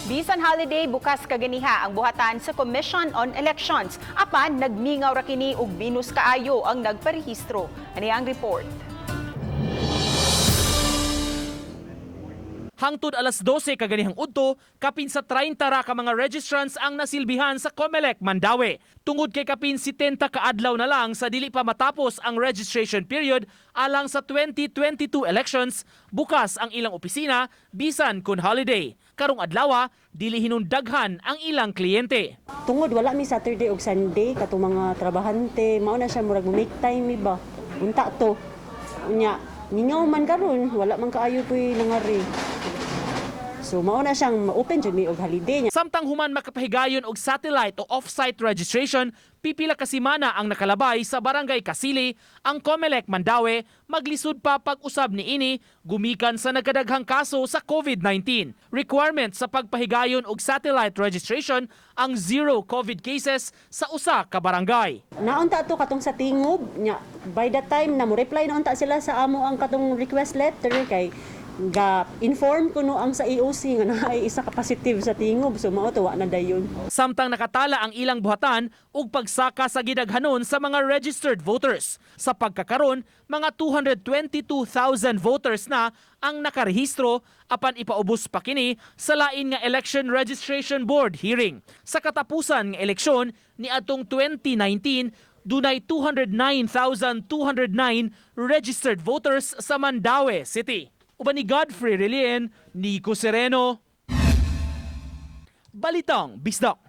Bisan holiday, bukas kaganiha ang buhatan sa Commission on Elections. Apan nagmingaw ra kini og minus kaayo ang nagparehistro. Ani ang report. Hangtod alas 12 kaganihang udto, kapin sa 30 ra ka mga registrants ang nasilbihan sa COMELEC Mandaue. Tungod kay kapin 70 ka adlaw na lang sa dili pa matapos ang registration period alang sa 2022 elections, bukas ang ilang opisina bisan kun holiday. Karong adlawa, dili hinundaghan ang ilang kliyente. Tungod wala mi Saturday ug Sunday katong mga trabahante, mao na siya murag mo make time mi ba. Unta to. Unya, mingaw man karon, wala man kaayo po'y nangari. So mao na siyang ma-open jud mi og holiday niya. Samtang human makapahigayon og satellite o off-site registration, pipila ka semana ang nakalabay sa Barangay Kasili, ang COMELEC Mandaue maglisod pa pag-usab niini gumikan sa nagkadaghang kaso sa COVID-19. Requirement sa pagpahigayon og satellite registration ang zero COVID cases sa usa ka barangay. Naunta to katong sa Tingob nya, by the time na mo reply na unta sila sa amo ang katong request letter, kay ga inform kuno ang sa EOC nga naay isa ka positive sa Tingob, so mao to wa na dayon. Samtang nakatala ang ilang buhatan ug pagsaka sa gidaghanon sa mga registered voters. Sa pagkakaron, mga 222,000 voters na ang nakarehistro, apan ipaubos pa kini sa lain nga Election Registration Board hearing. Sa katapusan nga eleksyon niadtong 2019, dunay 209,209 registered voters sa Mandaue City. Uban ni Godfrey Relien, Nico Sereno, Balitang Bisdak.